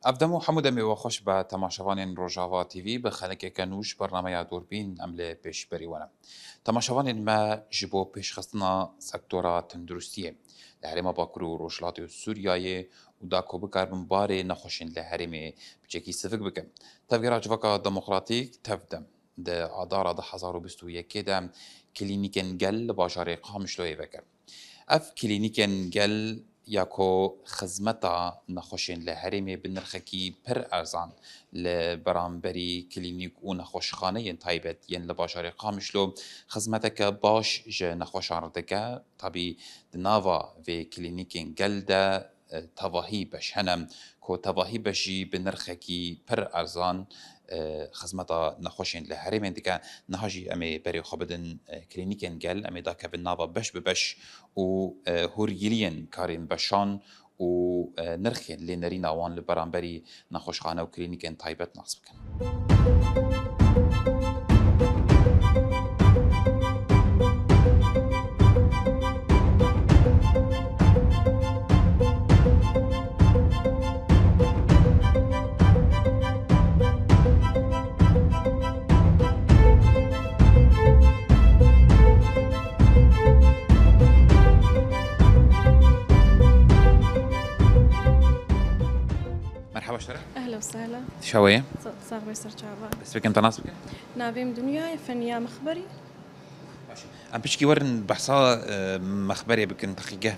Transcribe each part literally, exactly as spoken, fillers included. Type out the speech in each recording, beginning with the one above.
Ev dem û hemû demê we xweş be temaşevanên Rojava T V, bi xelekeke nû ji bernameya Dûrbîn em li pêşberî we ne. Temaşevanên me, ji bo pêşxistina sektora tenduristiyê li herêma Bakur û Rojhilatê û Sûriyeyê û da ku bikaribin barê nexweşên li herêmê piçekî sivik bikin. Tevgera Civaka Demokratîk, Tevdem, di Adara du hezar û bîst û yekê de klînîkên gel li bajarê Qamişloyê vekir. Ev klînîkên gel ya ku xizmeta nexweşên li herêmê bi nirxekî pir erzan li beramberî klînîk û nexweşxaneyên taybet yên li bajarê Qamişlo xizmeteke baş ji nexweşan re dike. Tabî di nava vê klînîkên gel de, e, tevahî beş hene, ku tevahî beş jî bi nirxekî pir erzan, e, xizmeta nexweşên li herêmên dike. Niha jî em ê berê xwe bidin, e, klînîkên gel, em ê dakevin nava beş bi beş û, e, hûrgiliyên karên beşan û, e, nirxên lênerîna wan li beramberî nexweşxane û klînîkên taybet nas bikin. Merhaba ji te re. Ehlen we sehlen. Çawa ye? Sa-, sax be, ser çava. Dest pê kim, te nas bikin? Navê min Dinya ye, Feniya Mexberî. Baş. Em piçkî werin behsa, e, mexberê bikin, teqîgeh.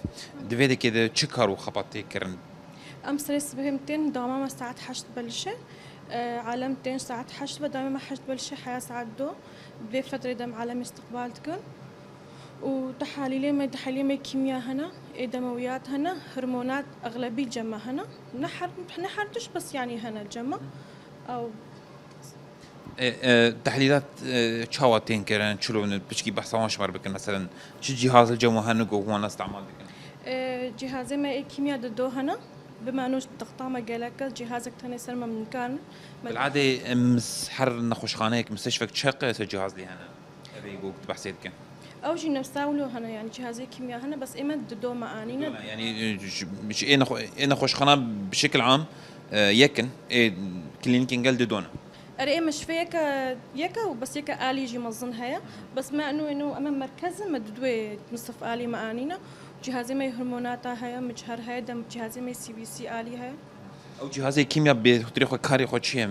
Di vê dekê de çi kar û xebat tê kirin? Em serê sibehê em tên, dama me saet heşt belişe. E, alem tên saet heşt ve, dama me heşt belişe heya saet du. Di vê fetrê de em alem îstiqbal dikin. Û tehalîlê me, tehalîlê me kîmya hene, ê demewiyat hene, hormonat exlebî cem me hene. Ne her, ne her tişt, bes yanî hene cem me. Ew E, e, tehlîlat, e, çawa tên kirin? Çilo ne piçkî behsa wan ji me re bikin. Meselen, çi cîhaz li cem wan hene ku wan îstimal dikin? E, cîhazê me ê kîmya di do hene. Bi me nû dixta me gelek e, cîhazek tenê ser me nikarin. Me Bil'adê, em, s-, her nexweşxaneyek, mistêşfek çi qese cîhaz lê hene? Ev ê ku tu behsê dikin. Ew jî nefsa wilo hene, yani cîhazê kîmya hene, bes ê me di do me anîne. Yani, e, ji, ji ê nexwe-, ê nexweşxana bi şekil am, e, yek in, ê klînîkên gel di do ne. Erê, ê me şifê yeke, yeke û bes yeke alî jî mezin heye. Bes me eno, eno, em merkez in, me di duê nisif alî me anîne. Cîhazê me hormonata heye, michar heye, dem cîhazê me C B C alî heye. Ew cîhazê kîmya bi hutirê xwe karê xwe çi ye?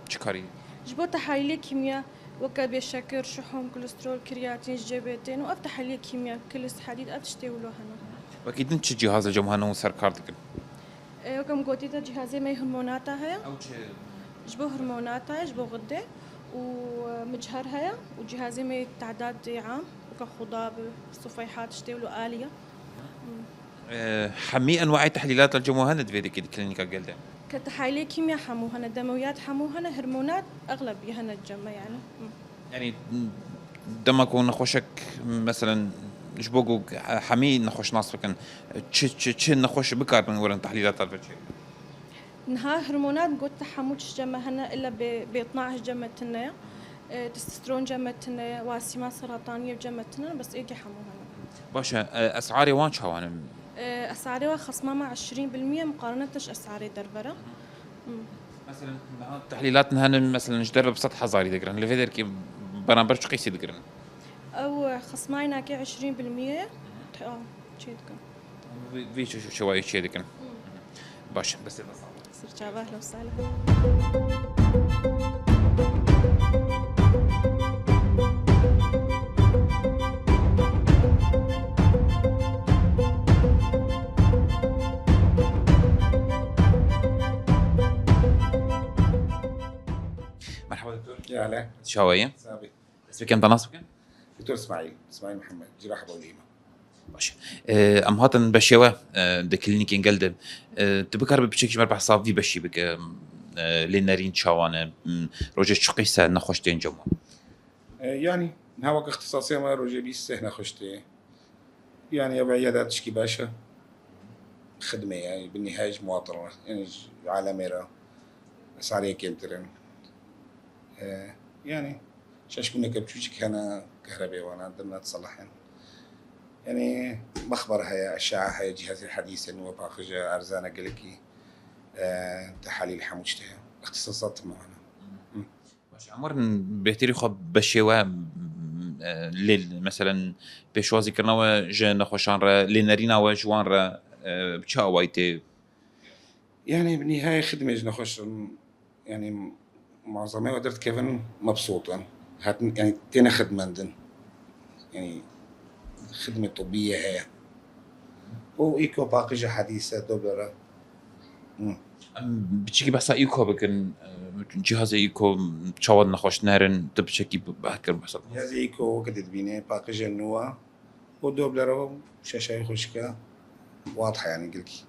Çi karî? Ji bo tehalîlê kîmya, weke bê şekir, şuhum, kolesterol, kreatîn, ji cê bê tên û ev tehalîlê kîmya, kilis, hedîd, ev tiştê wilo hene. Wekî din çi cîhaz li cem hene û ser kar dikin? E, weke min gotî te cîhazê me hormonata heye. Ew çi? Ji bo hormonata ye, ji bo xidê û, e, michar heye û cîhazê me tedadê am, weke xuda bi, sufeyhat, tiştê wilo alî ye. E, hemî enwaê tehlîlat li cem we hene di vê dekê di klînîka gel de? Ke tehalîlê kîmya hemû hene, demewiyat hemû hene, hormonat exlebî hene cem me yani. Yani, dema ku nexweşek, meselen, ji bo ku hemî nexweş nas bikin, çi, çi, çi nexweş bikaribin werin tehlîlata li vir çêbikin? Niha hormonat got te hemû tişt cem me hene, illa bê-, bêtna ji cem me tune ye. E, testosteron cem me tune ye, wasîma serataniyê cem me tune ne, bes êdî hemû hene. Baş e, e, esarê wan çawa ne? E, esarê wan xesma me eşrîn bil mîye, muqarene te ji esarê derve re. Hmm. Mesela, niha tehlîlat hene, mesela, ji derve bi sed hezarî digirin. Li vê derkê beramber çi qîsî digirin? Ew, e, xesmayê nakê eşrîn bil mîye ye. Te-, a, çê dikin. Vî, vî çe-, çewayî çê dikin. Baş, destê de sağ ol. Sirçava, ehlen we sehlen. Merhaba doktor. Ya hele. Çawa ye? Sabi. Dest pê kim, te nas bikin? Doktor Îsmaîl, Îsmaîl Mihemed, ciraha bawlî me. Baş. E, em hatin beşê we, e, di klînîkên gel de. E, tu bikaribî piçek ji me re behsa vî beşî bike, e, lê nerîn çawa ne, m, rojê çi qîse nexweş tên cem we? E, yani, niha wek îxtisasiya me rojê bîst sih nexweş tê. Yani, ev eyada tişkî baş e. Xidmê, yani, bi nihayet ji muwatin re, yani, ji alemê re. Esarê kêmtir in. E, yani, şeşbûneke biçûçik hene, kehrebê wana, dimne diselihên. Yani, mexber heye, eşae heye, cihazê hedîs e, nû paqij e, erzan e gelekî. e, tehalîl hemû tiştê heye. Îxtisasat temamen. Baş, em werin bêhtirî xwe beşê we, e, lê, meselen, pêşwazîkirina we ji nexweşan re, lênerîna we ji wan re, e, bi çi awayî tê? Yani, bi nihayê xidmê ji nexweş, yani, malzemeyê we derdikevin mebsût in. Hatin, yani, têne xidmendin. Yani, xidmê tibbiyê heye. Û îko paqijê hedîse, doblere. Hı. Em biçikî behsa îko bikin, e, cihazê îko çawa nexweş nerin, tu biçekî behs kir behsa. Cihazê îko weke dibîne, paqijê nû e. û doblera û şeşayê xweşik e, wadihe yani gilkî.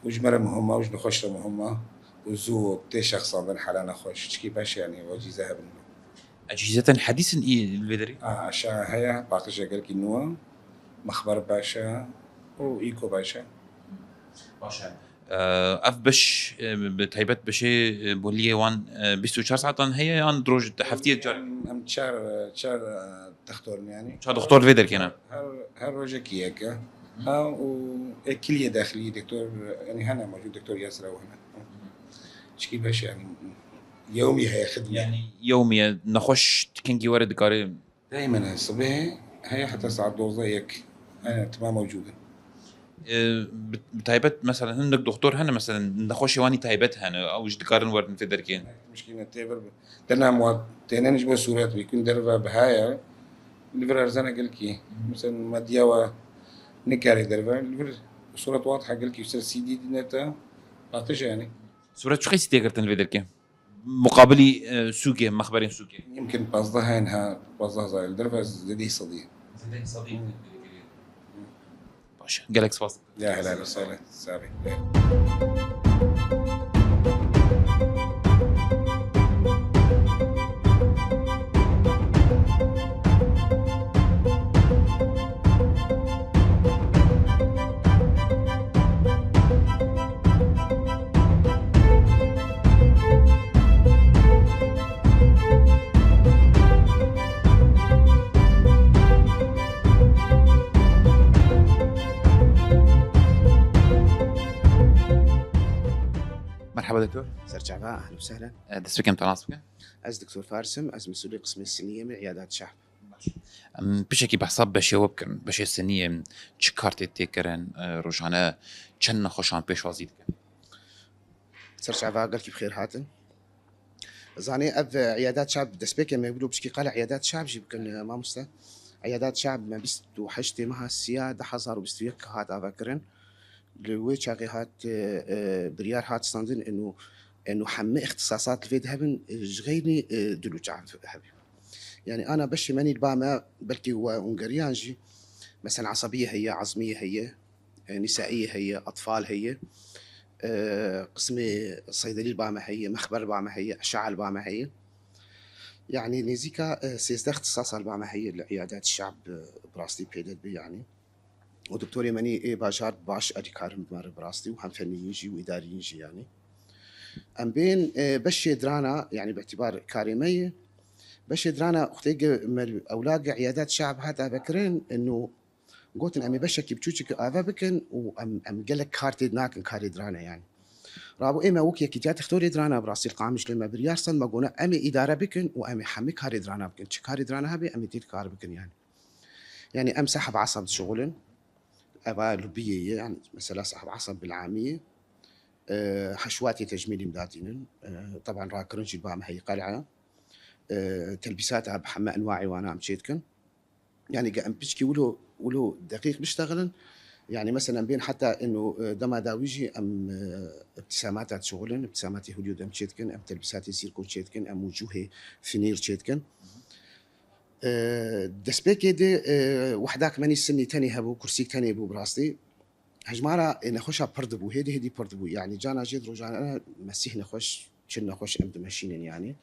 Û ji me re muhim e û ji nexweş re muhim e û zû tê şexsandin hela nexweş. Çikî beş yani wecîze hebin. Ecîzeten hedîsin î li vê derê? A, aşağı heye, paqijê gilkî nû e, mexber beş e û îko beş e. Baş e. Ev beş, e, bi taybet beşê, e, boliyê wan, e, bîst û çar saetan heye yan di roj heftiyê car? Em, em çar, çar, e, doktor in yani. Çar doktor vê derkê ne? Her, her rojekî yek e. Ha, û ê kiliyê dexilî doktor, yani hene mewcûd doktor Yasir ew hene. Çikî beş yani yewmî heye xidmê. Yani yewmî ye, nexweş kengî were dikare Daimen sibê heye heta saet dozdeh yek. Hene, tima mewcûd in. E, bi, bi taybet, mesela, hindik doktor hene, mesela, nexweşê wanî taybet hene, ew jî dikarin werin vê derkê. Mişkîne tê vir bi. Dena muhat tênen ji bo sûret bî, kun derve bi haya, li vir erzene gelkî. Mesela, mediya we nikarê derve, li vir sûret wadihe gelkî, ser C D dîne te, paqij e yani. Sûret çi qeysî tê girtin li vê derkê? Muqabilî, e, sûkê, mexberên sûkê. Yimkin pazdeh hene, ha, pazdeh hezar li derve zêdeyî sedî. Zêdeyî sedî. Baş e. Gelek spas. Ya helal, sağ ol. Sağ ol. Merhaba doktor. Serçava, ehlen û sehlen. E, dest bikim, te nas bikim. Ez Doktor Faris im, ez mesûlê qismê siniyê me, îyadat şehb. Em pişekî behsa beşê we bikin, beşê siniyê, çi kar tê têkirin, e, rojane çend nexweşan pêşwazî dikin? Serçava gelkî bi xêr hatin. Zanê ev, e, îyadat şehb destpêkê me wilo pişkî qala îyadat şehb jî bikin, e, mamoste. Îyadat şehb me bîst û heştê meha sîya du hezar û bîst û yek hat avekirin. Li wê çaxê hat, e, e, biryar hat standin eno, eno hemî îxtisasat li vê de hebin, e, ji xeyrî, e, dil û çav hebî. Yani ana beşê menî li ba me belkî we hûn geriyan jî, mesela esebiyê heye, ezmiyê heye, e, nîsaiyê heye, etfal heye, e, qismê seydelî li ba me heye, mexber li ba me heye, eşae li ba me heye. Yani nêzîka, e, sêzdeh îxtisasa li ba me heye li îyadet şehb, e, bi rastî pêde dibe yani. û doktorê menî ê bajar baş alîkar in bi me re bi rastî û hem fennî yîn jî û îdarî yîn jî yanî. Em bên, e, beşê dirana, yanî bi îtîbar karê me yê, beşê dirana wextê ge me ewla ge îyadet şehb hat avekirin, eno gotin em ê beşekî biçûçik ave bikin û em, em gelek kar tê nakin karê dirane yanî. Rabû ê me wek yekîtiya dixtorê dirana bi rastî li Qamişlo me biryar stand, me gona em ê îdare bikin û em ê hemî karê dirana bikin. Çi karê dirana hebe em ê tê kar bikin yanî. Yani em sahib eseb dişixulin. Eva lubiyê ye, yani mesela sahib eseb bil'amî ye. E, heşwatê tecmîlî em datînin. E, teban rakirin jî li ba me heyî qel'a. E, telbîsata bi heme enwaî wana em çêdikin. Yani ge em piçkî wilo, wilo deqîq biştexilin. Yani mesela em bên heta eno, e, dema dawî jî em, e, ibtîsamata dişixulin, ibtîsamatê Hollywood em çêdikin, em telbîsatê sîrkon çêdikin, em wucûhê finîr çêdikin. E, destpêkê de, e, wehdak menî sinî tenê hebû, kursîk tenê bû bi rastî. Hejmara, e, nexweşa pir dibû, hêdî hêdî pir dibû. Yanî cana jê di rojane me sîh nexweş, çil nexweş em dimeşînin yanî.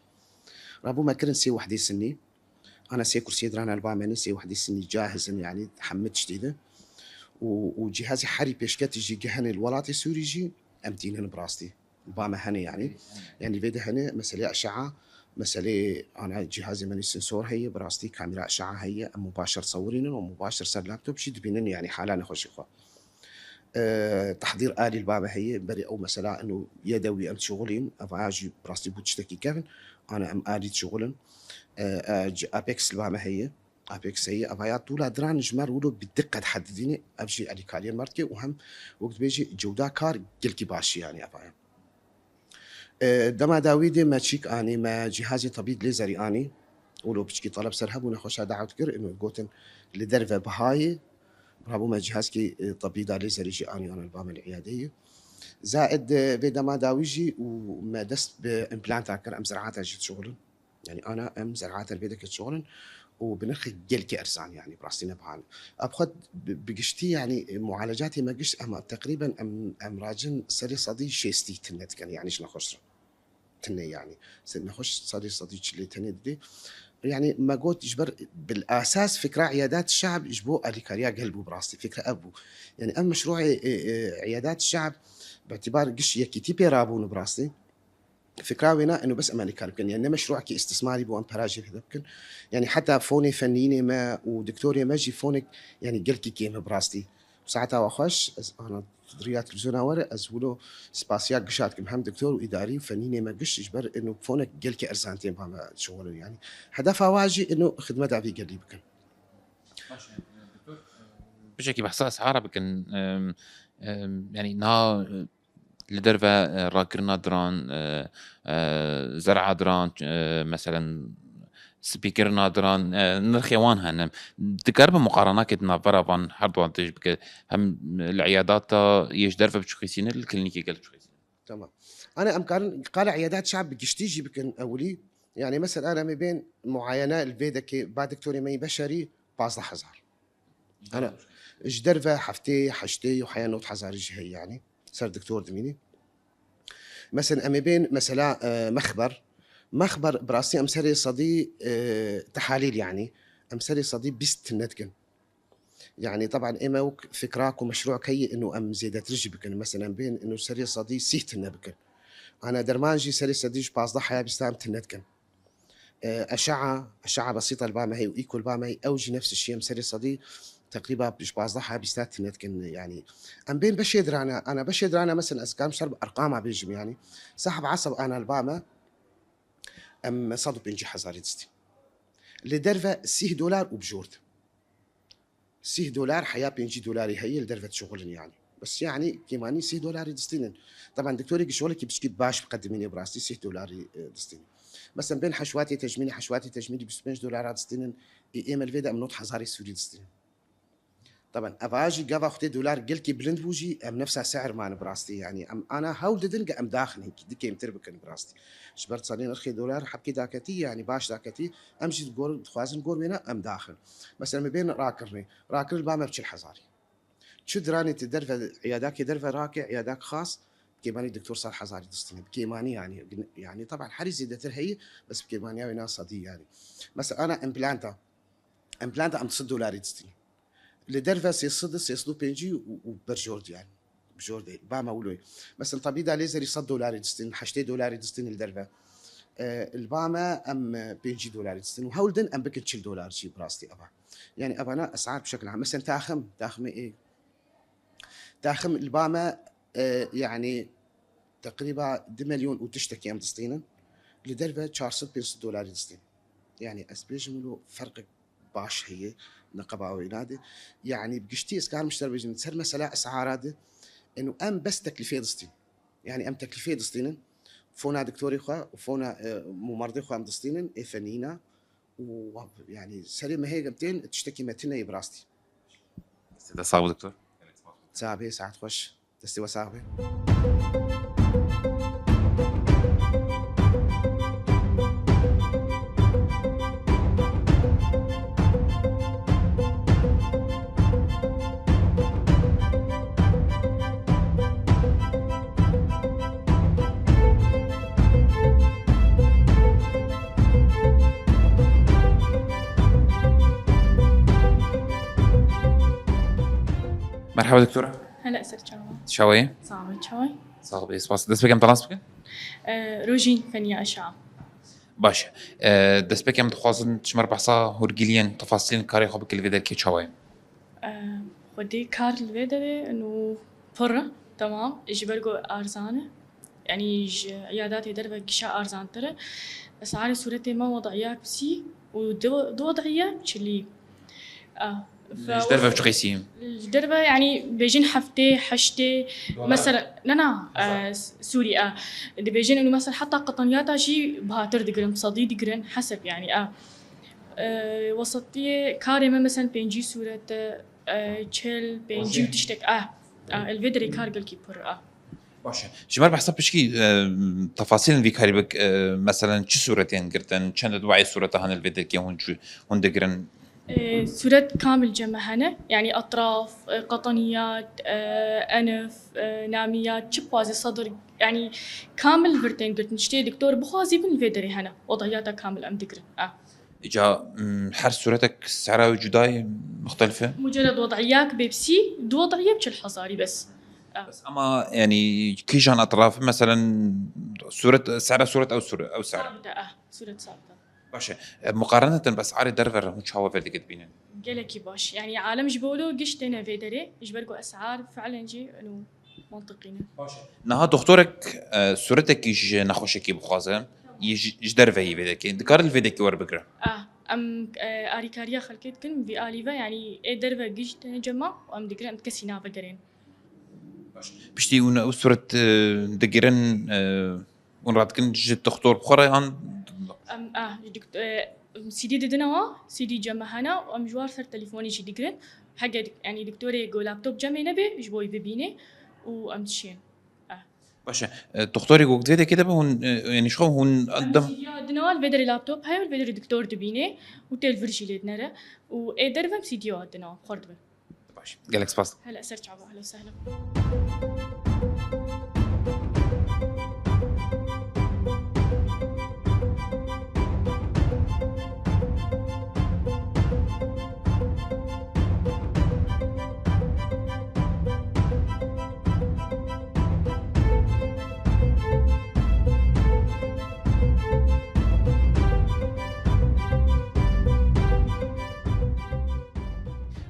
Rabû me kirin sê wehdê sinî. Ana sê kursiyê dirana li ba me ne, sê wehdê sinî cahiz in yanî hemî tiştî de. Û, û cihazê herî pêşketî jî gehene li welatê Sûrî jî em tînin bi rastî. Ba me hene yanî. Yanî vê de hene meselê eşaa, meselê ana cihazê me nê sensor heye, bi rastî kamera eşaa heye, em mubaşir sewirînin û mubaşir ser laptop jî dibînin yanî hala nexweşê xwe. E, tehdîr alî li ba me heye, berê ew mesela eno yedewî em dişuxulîn, ev aya jî bi rastî bû tiştekî kevn, ana em alî dişuxulin. E, e, ji Apex li ba me heye, Apex heye, ev aya tûla diran ji me re wilo bi diqet hedidîne, ev jî alîkariya me re dike û hem wek dibêjî cewda kar gelkî baş e, yanî ev aya. E, dema dawî de me çîk anî, me cîhazê tebî lêzerî anî. Wilo piçkî taleb ser hebû, nexweşa dawet kir, ino gotin li derve bihayê. Rabû me cîhazkî, e, tebî da lêzerî jî anî, ana li ba me li îyadeyê. Zaid, e, vê dema dawî jî û me dest bi împlanta kir, em ziraata jî dişuxulin. Yanî ana em ziraata li vê deke dişuxulin û bi nirxê gelkî erzan, yanî bi rastî ne biha ne. Ev xwe bi, bi giştî, yanî, e, mualecatê me gişt, em teqrîben em, em racin serê sedî şêstî tine dikin, yanî ji nexweş re. Tine, yanî. Se-, nexweş serê sedî çilê tenê didê. Yanî me got ji ber bil esas fikra îyadat şe'b ji bo alîkariya gel bû bi rastî. Fikra ev bû. Yanî ev meşruê, e, e, îyadat şe'b bi îtîbar giş yekîtî pê rabûn bi rastî. Fikra wêna eno bes em alîkar bikin. Yanî ne meşruekî îstismarî bû em pera jê feda bikin. Yanî heta fonê fenînê me û doktorê me jî fonek, yanî gelkî kêm e bi rastî. Saeta we xweş, ez ana riya televîzyona we re, ez wilo spasiya gişa dikim, hem doktor û îdarî û fenînê me giş, ji ber eno fonek gelkî erzan tên ba me dişuxulin, yanî hedefa wa jî eno xidmeta vî gelî bikin. Baş e, doktor, e, pişekî behsa esara bikin, em, em, yanî niha, e, li derve, e, rakirina diran, e, e, zer'a diran, e, meselen spîkirina diran, e, nirxê wan hene. Dikaribe muqarenakê di navbera van her duan tê jî bike, hem li îyadata yê ji derve biçûxîsîne, li klînîkê gel biçûxîsîne? Tamam. Ana em karin qala îyadat şe'b bi giştî jî bikin ewilî. Yanî mesela ana em ê bên muayene li vê dekê ba doktorê me yî beşerî pazdeh hezar. Ana ji derve heftê, heştê û heya nod hezarî jî heye, yanî ser doktor dimînî. Mesela em ê bên mesela, e, mexber. Mexber bi rastî em serê sedî, e, tehalîl, yanî em serê sedî bîst tine dikin. Yanî teban ê me wek fikra ku meşrû heye ino em zêdetir jî bikin. Mesela em bên ino serê sedî sîh tine bikin. Ana derman jî serê sedî ji pazdeh heya bîsta em tine dikin. E, eşaa, eşaa besîta li ba me heye û îko li ba me heye, ew jî nefs şî, em serê sedî teqrîba ji pazdeh ha bîsta tine dikin, yanî. Em bên beşê dirane, ana beşê dirane, mesela ez karim ser bi erqama bêjim, yanî. Sahib eseb ana li ba me, em sed û pêncî hezarî distîn. Li derve sîh dolar û bijort. Sîh dolar heya pêncî dolarî heye li derve dişuxulin, yanî. Bes, yanî, kêmanî sîh dolarî distînin. Teban doktorê ki şolekî piçkî baş biqedimînê bi rastî sîh dolarî, e, distînin. Mesela bên heşwatê tecmîlî, heşwatê tecmîlî bîst û pênc dolara distînin, ê, ê me li vê de em nod hezarê sûrî distînin. Teban, eva jî gava xwedê dolar gelkî bilind bû jî, em nefsa se'ir mane bi rastî, yanî em ana hewl didin ke em daxin hinkî, di kêmtir bikin bi rastî. Ji ber sanê nirxê dolar hebkê daketî, yanî baş daketî, em jî gor, dixwazin gor wêna em daxin. Mesela me bên rakirinê, rakirin ba me bi çil hezarî. Çi diranê ti derve, îyadakê derve rake, îyadak xas, kêmanî doktor sed hezarî distîne. Bi kêmanî, yanî, yanî teban herî zêdetir heye, bes bi kêmaniya wêna sedî, yanî. Mesela ana implanta. Implanta em sed dolarî distîne. Li derve sê sed, sê sed û pêncî û, û berjor dî, yanî. Bijor dê. Ba me wilo ye. Mesela tebîda lêzerî sed dolarî distînin, heştê dolarî distînin li derve. E, li ba me em, e, pêncî dolarî distînin. Û hewl din em bikin çil dolar jî bi rastî eva. Yanî evana esar bi şekil am. Mesela taxim, taximê ê. Taxim li ba me, e, yanî teqrîba du milyon û tiştekî em distînin. Li derve çar sed pênc sed dolarî distînin. Yanî ez bêjim wilo ferqek baş heye, neqeba wê nade. Yanî bi giştî ez karim ji te re bêjim, ser mesela esara de, eno em bes teklîfê distîn. Yanî em teklîfê distînin, fona doktorê xwe û fona, e, mûmerdê xwe em distînin, ê fenîna û, yanî serê me hê em tên tiştekî me tune ye bi rastî. Destê te sax be doktor. Sax be, saet xweş. Destê we sax be. Merhaba doktora. Hele ser çawa. Çawa yî? Sax be, çawa yî? Sax be, spas. Destpêkê em te nas bikin? E, Rojîn Feniya Eşa. Baş. E, destpêkê em dixwazin ji me re behsa hûrgiliyên, tefasîlên karê xwe bike li vê derkê çawa ye? E, xwedî kar li vê derê, eno Pir e, temam. Ji ber ku arzan e. Yanî ji îyadatê derve gişa arzantir e. Esarê sûretê me wediyak bi sî û du, du wediye çilî. Ah, Ji derve biçûxê sî. Ji derve, yanî bêjin heftê, heştê, Dolar. Mesela, ne, ne, Hezar. E, s-, Sûrî, e. Dibêjin û mesela heta qetaniyata jî bihatir digirin, bi sedî digirin, heseb, yanî, e. E, wesetiyê karê me mesela pêncî sûret e, e, çil, pêncî û tiştek, e. E, li vê derê kar gelkî pir e. Baş e. Ji me re behsa pişkî, e, tefasîlên vî karî bik, e, meselen çi sûretên girtin, çend û du sûreta hene li vê derkê hûn çi, hûn digirin? E, sûret kamil cem me hene, yanî etraf, e, qeteniyat, e, enif, e, namiyat, çi pazê sedir, yanî kamil vir tên girtin. Tiştê doktor bixwazî bin li vê derê hene. Wediyata kamil em digirin. E. Îca, mm, her sûretek sera wî cuda ye, muxtelif e? Mucerred wediyak bê bi sî, du wediye bi çil hezarî bes. Ah. Bes ama, yanî, kîjan etraf, meselen, sûret, sera sûret ew sûre-, ew sera? Sabit e, ah, sûret sabit e. Baş e. E, muqareneten bi esarê derve re hûn çawa vê derkê dibînin? Gelekî baş. Yanî, alem ji bo wilo giş têne vê derê, ji ber ku esar fiilen jî, eno, mantiqî ne. Baş e. Niha doktorek, e, sûretekî ji nexweşekî bixwaze, yê ji, ji derve yê vê derkê, dikare li vê derkê werbigire? Ah, em, e, alîkariya xelkê dikin, vî alî ve, yanî ê derve giş têne cema û em digirin, em kesî navegerên. Baş. Piştî hûn ew sûret, e, digirin, e, hûn radikin ji doktor bi xwe re an? Em, ah, ji dokt-, e, C D didine wa, C D cem me hene û em ji war ser telefonê jî digirin. Hege dik-, yanî doktorê ku laptop cemê nebe, ji bo wî bibîne û em dişên. Eh. Baş e. E, doktorê ku vê derkê de be hûn, e, yanî ji xwe hûn Em dem- C D ya dine wa, li vê derê laptop heye, li vê derê doktor dibîne û tê li vir jî lê dinere û ê derve em C D ya dine wa, xwar dibe. Baş. Gelek spas. Hela ser çava, hela sehla.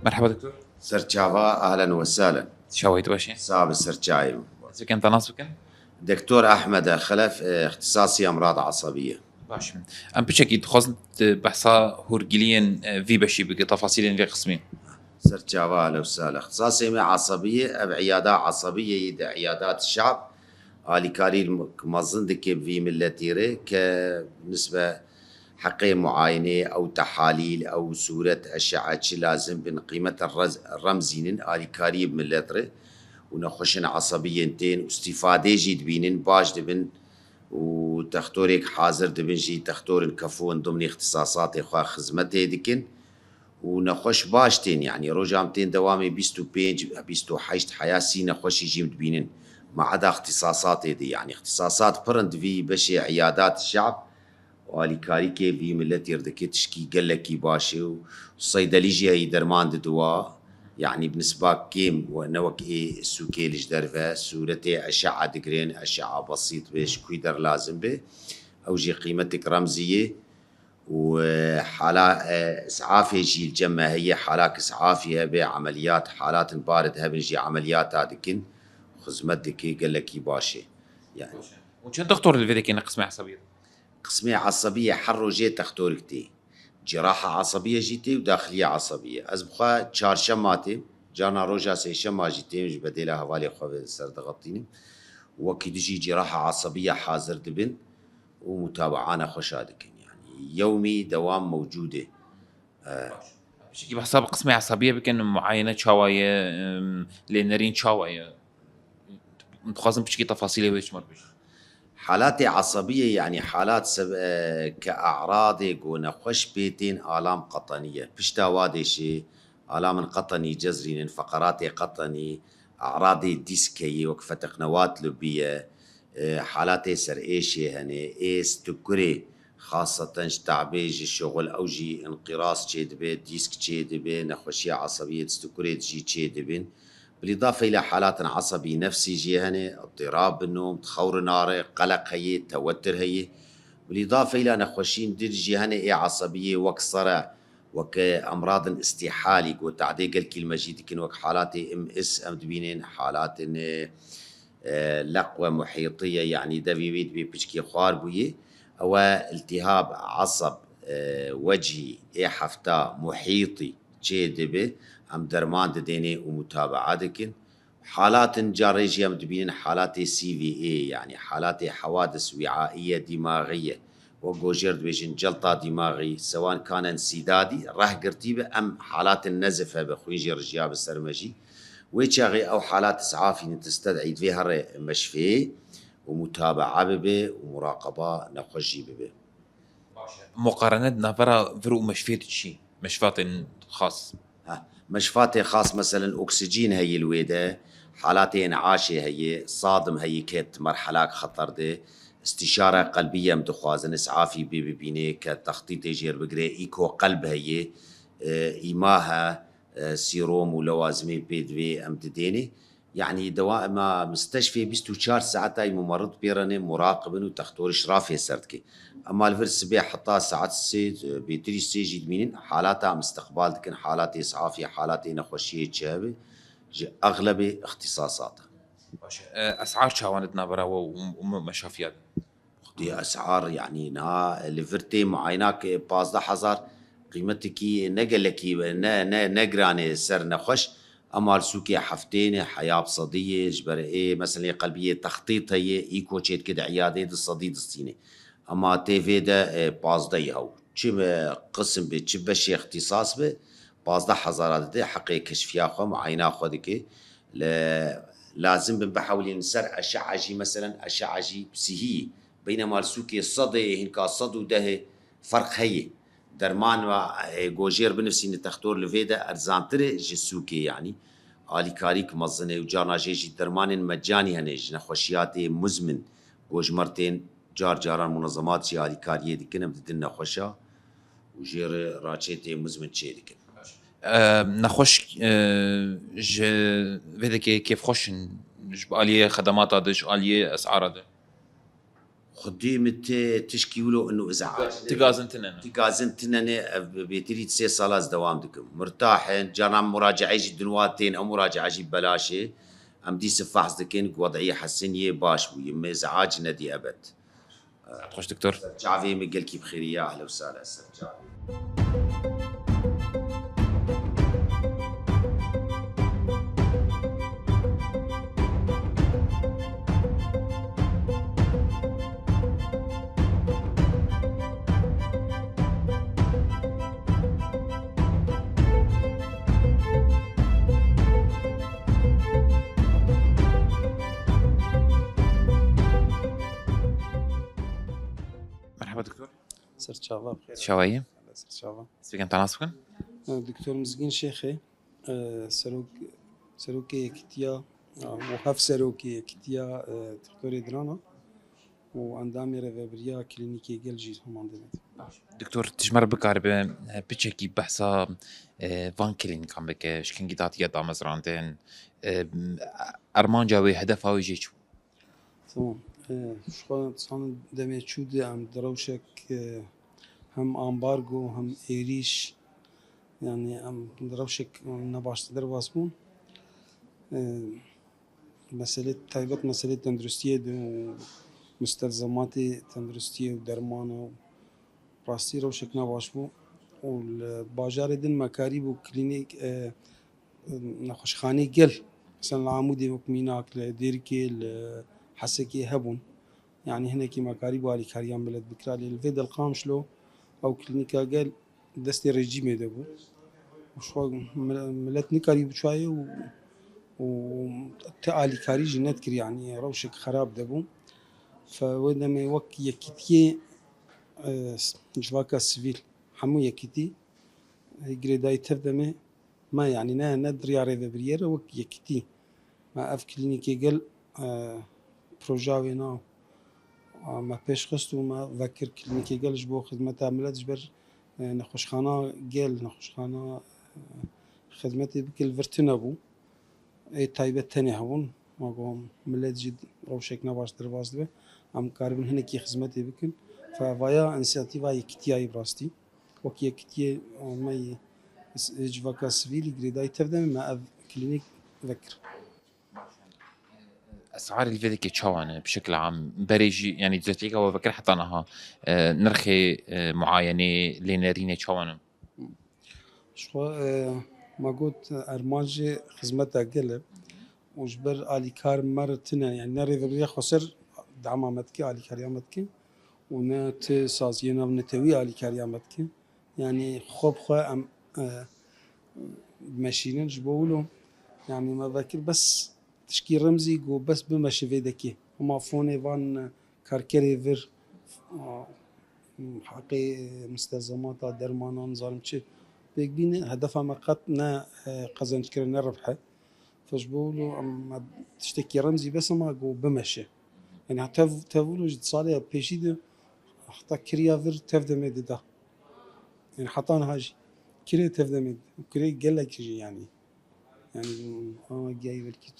Merhaba doktor. Ser çava, ahlen we sahlen. Çawayî tu baş e? Sabe ser çayê min. Ez bikim te nas bikim? Doktor Ahmed Xelef, e, ixtisasî emrad asabiye. Baş. Em piçekî dixwazin tu behsa hûrgiliyên, e, vî beşî bike, tefasîlên vê qismî. Ser çava, ahlen we sahlen. Ixtisasê me asabiye, ev îyada asabiyê yî di îyadat şab alîkarî mezin dike bi vî milletî re ke nisbe heqê muayene, ew tehalîl, ew sûret, eşe'e çi lazim bin, qîmeta rez-, remzînin alîkariyê bi millet re û nexweşên esebiyên tên û îstîfadê jî dibînin, baş dibin û textorêk hazir dibin jî, textorên kefû in dimnî îxtisasatê xwe xizmetê dikin û nexweş baş tên, yanî roja em tên dewamê bîst û pênc, bîst û heşt heya sî nexweşî jî em dibînin. Ma eda îxtisasatê de, yanî îxtisasat pir in di vî beşê îyadat şab û alîkarîkê vî miletî re dike tişkî gelekî baş e û seydelî jî heyî derman didiwa, yanî bi nisba kêm we ne wek ê sûkê li ji derve, sûretê eşe'a digirên, eşe'a besît be, ji kû der lazim be, ew jî qîmetek remzî ye û, e, hala, e, is'afê jî li cem me heye, halak is'afî hebe, emeliyat, halatin barid hebin jî emeliyata dikin, xizmet dike, gelekî baş e. Yani. Û çend doktor li vê dekê ne qismê esebiyê? Qismê esebiyê her rojê textorik tê. Ceraha esebiye jî tê û daxiliye esebiye. Ez bi xwe çarşema têm, carna roja sêşema jî têm ji bedêla hevalê xwe ve ser diqetînim. Wekî dijî ceraha esebiye hazir dibin û mutabaa nexweşa dikin. Yani yewmî dewam mewcûd e. E, Piştî behsa bi qismê esebiye bikin, muayene çawa ye, em, lênerîn çawa ye? Dixwazim piçkî tefasîlê wê ji me re bêjî. Halatê esebiyê, yanî halat seb-, e, ke e'radê ku nexweş pê tên alam qetenî ye. Pişta wa dêşê alamên qetenî cezrînin, feqeratê qetenî, e'radê dîsk heye wek fetiqnewat lubî ye, e, halatê serêşê hene, ê stikurê xaseten ji tebê ji şixul ew jî înqîraz çêdibe, dîsk çêdibe, nexweşiya esebiyê di stikurê de jî çêdibin. Bilîdafeyla halatin esebî nefsî jî hene, îdtirab bi nom, dixewrin are, qeleq heye, tewetir heye. Bilîdafeyla nexweşiyên din jî hene ê esebiyê wek sere, Weke emradin îstîhalî ku tadê gelkî li me jî dikin, wek halatê M S em dibînin, halatên, e, leqwe muhîtiye, yanî devê wê dibê piçkê xwar bûye. Ew e îltîhab eseb, e, wecî ê hefta muhîtî çê dibe, em derman didênê û mutabaa dikin. Halatin carê jî em dibînin halatê C V A, yanî halatê hewadis wîaiye dîmaxî ye. Wek ku jêr dibêjin celta dîmaxî, sewan kan ensîdadî, reh girtî be, em halatin nezif hebe, xwîn jî rijiya bi ser me jî. Wê çaxê ew halat isafî ne tisted'î divê here meşfê û mutabaa bibe û muraqeba nexweş jî bibe. Muqarene di navbera vir û meşfê de çi? Meşfatên xas. Ha, meşfatê xas, meselen, oksijîn heye li wê de, halatê în'aşê heye, sadim heye ke di merhelak xeter de, îstîşare qelbî em dixwazin, isafî bê bibînê ke textîtê jêr bigire, îko qelb heye, e, îma he, e, sîrom û lewazimê pê divê em didênê. Yanî dewa-, ma misteşfê bîst û çar saetayî mumerid pê re ne, muraqib in û textor îşrafê ser dike. Ema li vir sibê heta saet sê, bêtirî sê jî dimînin, halata em îstiqbal dikin, halatê isafî, halatê nexweşiyê çi hebe, ji exlebê îxtîsasat e. Baş e. E, esar çawan di navbera we û, û me-, meşafiya de? Xwedî esar, yanî niha li vir tê muayena ke pazdeh hezar qîmetekî ne gelekî, ne, ne, ne giran e ser nexweş, ema li sûkê heftê ne, heya bi sedî ye, ji ber ê meseleyê qelbiyê textît heye, îko çê dike di îyadeyê di sedî distîne. Ema tê vê de, e, pazdeh ye hew. Çi be qisim be, çi beşê îxtîsas be, pazdeh hezara dide, heqê keşfiya xwe, muayena xwe dike. Le-, lazim bin bihewlînin ser eşea jî, meselen, eşea jî sihî ye. Beynema li sûkê sedê, hînka sed û dehê ferq heye. Derman ve, e, ku jêr binivîsîne textor li vê de erzantir e ji sûkê, yanî alîkarîk mezin e û carna jê jî dermanên mecanî hene ji nexweşiyatê muzmin, ku ji mer tên car caran munezemat jî alîkariyê dikin, em didin nexweşa û jê re raçetê muzmin çê dikin. E, nexweş, e, ji vê dekê kêfxweş in, ji aliyê xedemata de, ji aliyê esara de? Xwedî min ti tişkî wilo ino izac. Ti gazin tine ne. Ti gazin tine ne, ev bêtirî sê sala ez dewam dikim. Murtah in, carna muracae jî dinwa tên, ew muracae jî belaş e. Em dîsa fehs dikin ku wed'î hesin yê baş bûye. Min izac nedî ebed. Saet xweş, doktor. Ser çavê min gelkî bi xêrî ya, ehlen û sehlen, ser çavê. Merhaba doktor. Serçava bixêr. Çawa yî? Serçava. Spîkan te nas bikin? Doktor Mizgîn Şêxê, e, serok, serokê Yekitiya, e, û hevserokê Yekitiya, e, Doktorê Dirana û endamê Rêvebiriya Klînîkê Gel jî heman demê de. Doktor, tu ji me re bikaribe, e, piçekî behsa, e, van klînîkan bike, ji kengî de hatiye damezrandin, e, armanca wê, hedefa wê jê çi bû? Tamam. E, ji xwe zanin demê çû de em di rewşek, e, hem ambargo hem êrîş, yanî em di rewşek ne baş de derbas bûn. E, meselê taybet, meselê tenduristiyê de û mustelzematê tenduristiyê û dermana û rastî rewşek ne baş bû û li bajarê din me karîbû klînîk, e, nexweşxaneyê gel, mesela li Amûdê wek mînak, li Dêrikê, li Hesekê hebûn. Yanî hinekî me karîbû alîkariya milet bikira, lê li vê de li Qamişlo ew klînîka gel destê rejîmê de bû. Û ji xwe mil-, milet nikarî biçayê û, û ti alîkarî jî nedikir, yanî rewşek xerab de bû. Fe wê demê wek yekîtiyê, e, civaka sivîl, hemû yekîtî, e, girêdayî tev demê me, yanî ne, ne di riya rêvebiriyê re, wek yekîtî me ev klînîkê gel, e, proja wê na, e, me pêş xist û me vekir klînîkê gel ji bo xizmeta milet, ji ber, e, nexweşxana gel, nexweşxana, e, xizmetê bike li vir tune bû. Ê taybet tenê hebûn, ma ku milet jî rewşek ne baş derbas dibe, em karibin hinekî xizmetê bikin. Fe vaya însiyatîfa yekîtiya yî bi rastî. Wek yekitiyê me yê civaka sivîlî girêdayî tevdemê me ev klînîk vekir. Esarê li vê dikê çawa ne? Bi şekil am berê jî, yanî coteyeka we vekir heta niha, e, nirxê, e, muayenê, lênerînê çawa ne? Ji xwe, e, me got, e, erman jî xizmeta gel e û ji ber alîkar me re tune, yanî ne rêveberiya xweser dema me dike, alîkariya me dike û ne ti saziyê navnetewî alîkariya me dike. Yanî xwe bi xwe em, e, meşînin ji bo wilo. Yanî me vekir bes tişkî remzî got bes bimeşe vê dekê. Hema fonê van, e, karkerê vir, a, heqê, e, mistezemata, dermanan, zalim çi pêk bîne. Hedefa me qet ne, e, qezenc kirin, ne ribh e. Fe ji bo wilo em, me tiştekî remzî bes hema got bimeşe. Yanî tev, tev wilo ji salê pêşî de heta kiriya vir tev demê dida. Yanî heta niha jî kirê tev demê dida. Kirê gelek jî yanî. Yanî, ama giyayî belkî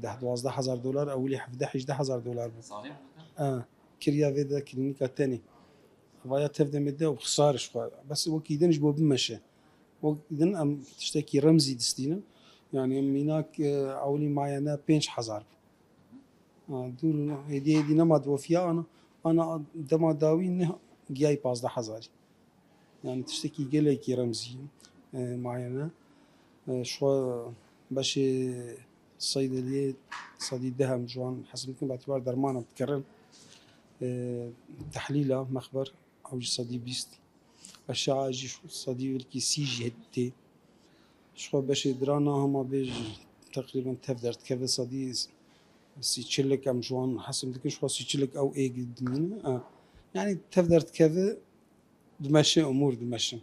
deh duwazdeh hezar dolar, ewilî hevdeh hejdeh hezar dolar bû. Salê mi? E, kiriya vê de klînîka tenê. Vaya tev demê de û xisar ji xwe. Bes wekî din ji bo bimeşe. Wekî din em tiştekî remzî distînin. Yanî em mînak, e, ewilî mayene pênc hezar bû. Ha, dûr hêdî hêdî nema di wefiya ana, ana dema dawî ne giyayî pazdeh hezarî. Yanî tiştekî gelekî remzî, e, mayene. E, ji xwe beşê seydeliyê sedî deh em ji wan hesim dikin, bi îtibar dermanan dikerin. E, tehlîla mexber, ew jî sedî bîst. Eşe'a jî sedî belkî sî jî tê. Ji xwe beşê dirana hema bêj teqrîben tev derdikeve sedî sî çilik em ji wan hesim dikin, ji xwe sî çilik ew êk dimîne. E, yanî tev derdikeve dimeşe, umûr dimeşin.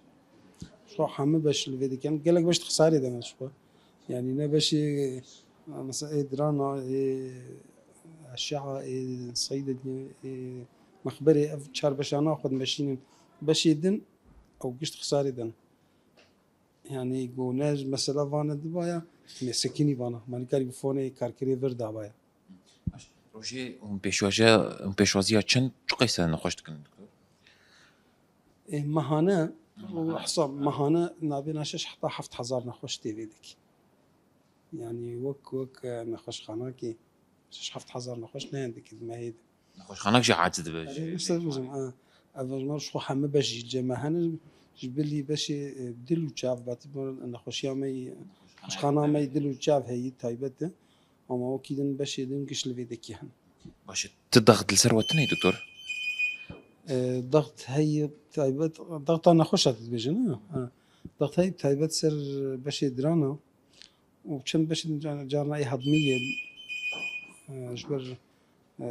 Ji xwe hemî beş li vê dikin. Gelek beş di xisarê de me ji xwe. Yanî ne beşê, e, mesela ê dirana, ê eşe'a, ê seyde, ê mexberê ev çar beşana xwe dimeşînin. Beşê din ew gişt xisarê de ne. Yanî ku ne mesela vana dibaya, ne sekinî vana. Me nikarî bi fonê karkerê vir dabaya. Baş. Rojê hûn pêşwaje, hûn pêşwaziya çend çiqas nexweş dikin, doktor? Ê, mehane, Mehane. Hesab, mehane nabêna şeş heta heft hezar nexweş tê vê dikî. Yanî wek, wek, e, nexweşxanakî şeş heft hezar nexweş ne dikî di mehê de. Nexweşxanak jî aciz dibe. Erê, ji işte bizim, ha. Ev ji me ji xwe hemî beş jî cem me hene, ji bilî beşê, e, dil û çav, batî nexweşiya me yî, nexweşxana me yî dil û çav heyî taybet e. Ama wekî din beşê din giş li vê dekî hene. Baş e, tu daxt li ser we tune, doktor? E, daxt heyî taybet, daxta nexweş e dibêjin, ha? Ha. Daxt heyî taybet ser beşê diran e. û çend beşên car-, carna ê hedmî yê, e, ji ber, e,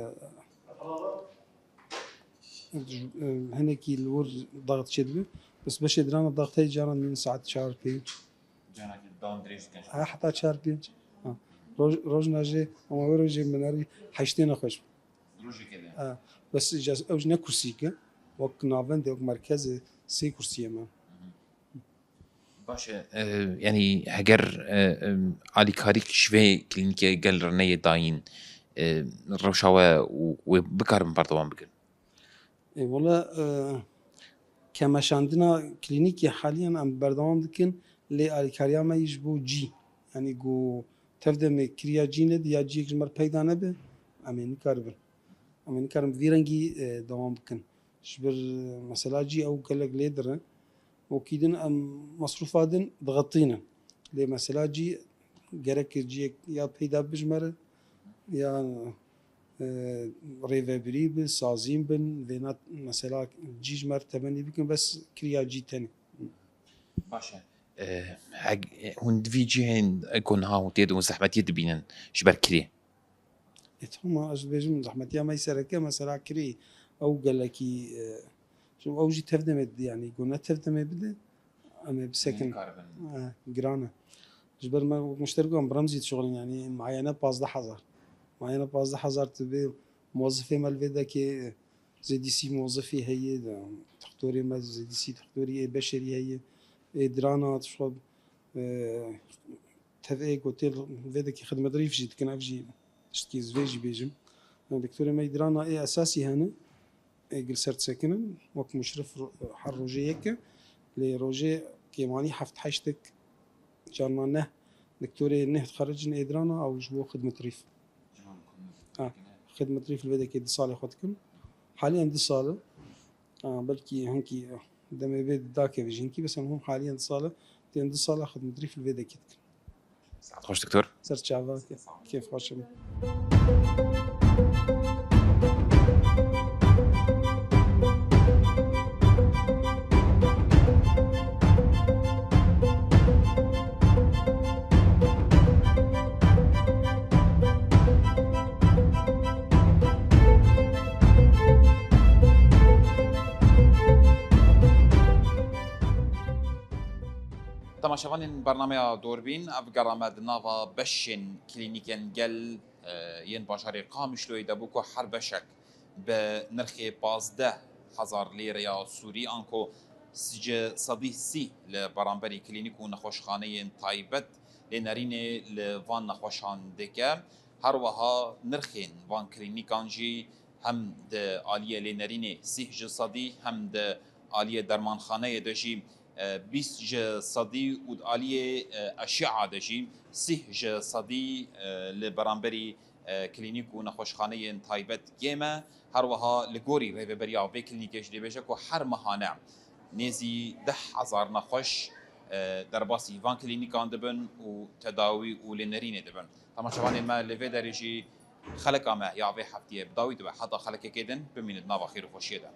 ji, e, hinekî li wir daxt çêdibe. Bes beşê dirana daxteyê caran mîn saet çar pênc. Caranekî dawam dirêj dikin. Ha, heta çar pênc. Ha. Roj-, rojna jê, ama wê rojê minerî heştê nexweş. Rojekê de. Ha. Bes ca-, ew ji ne kursîk e. Wek navendê, wek merkezê sê kursiyê me. Baş e, e, yanî heger, e, e, alîkarîk ji vê klînîkê gel re neyê dayîn, e, rewşa we û wê bikaribin berdewam bikin? E, wele, e, kemeşandina klînîkê haliyan em berdewam dikin, lê alîkariya me yî ji bo cî, yanî ku tev demê kiriya cî nedi ya ciyek ji me re peyda nebe, em ê nikaribin. Em ê nikarin vî rengî, e, dewam bikin. Ji ber mesela cî ew gelek lê dire. Wekî din em mesrûfa din dixetînin. Lê mesela cî gerek ciyek ya peyda bijmere ya, e, rêvebirî bi, sazîn bin, vêna mesela cî ji me re temenî bikin, bes kiriya cî tenê. Baş e. E, heg-, e, hûn di vî cihên, e, ku niha hûn tê de hûn zehmetiyê dibînin ji ber kirê? E, tamam, ez dibêjim, zehmetiya me yî sereke, mesela kirî, ew gelekî, e, ji ew jî tev demê dide, yanî ku ne tev demê bide, em ê bisekin. Nikaribin. E, giran e. Ji ber me wek muşterî ku em bi remzî dişuxulin, yanî mayene pazdeh hezar. Mayene pazdeh hezar tu bê muwezifê me li vê dekê, zêdîsî muwezifî heye, de, doktorê me zêdîsî doktorî ê beşerî heye, ê dirana, tu xwe, e, tev ê ku tê vê dekê xidmetrîf jî dikin, ev jî tiştkî ez vê jî bêjim. Doktorê me dirana ê esasî hene, ê gil ser disekinin, wek muşrif ro-, her rojê yek e. Lê rojê kêmanî heft heştek, carna neh doktorê neh dixericin êdirana ew ji bo xidmetrîf. Ha, xidmetrîf li vê dekê du salê xwe dikin. Haliyen du sal e. Ha, belkî hinkî demê vê dakeve jî hinkî, bes em hûn haliyen du sal e. Tên du sala xidmetrîf li vê dekê dikin. Saet xweş, doktor. Ser çava, kêf xweş e. Temaşevanên bernameya Dorbîn, ev gera me di nava beşên klînîkên gel, e, yên bajarê Qamişloyê de bû ku her beşek bi nirxê pazdeh hezar lîreya Sûrî, anku ji sedî sî li beramberî klînîk û nexweşxaneyên taybet lênerînê li van nexweşan dike. Her wiha nirxên van klînîkan jî hem di aliyê lênerînê sîh ji sedî, hem di aliyê dermanxaneyê de jî, e, bîst ji sedî û di aliyê, e, eşîa de jî sîh ji sedî, e, li beramberî, e, klînîk û nexweşxaneyên taybet kêm e. Her wiha li gorî rêveberiya vê klînîkê jî dibêje ku her mehane nêzî deh hezar nexweş, e, derbasî van klînîkan dibin û tedawî û lênerînê dibin. Temaşevanên me, li vê derê jî xeleka me ya vê heftiyê bi dawî dibe. Heta xelekekê din, bimînin di nava xêr û xweşiyê de.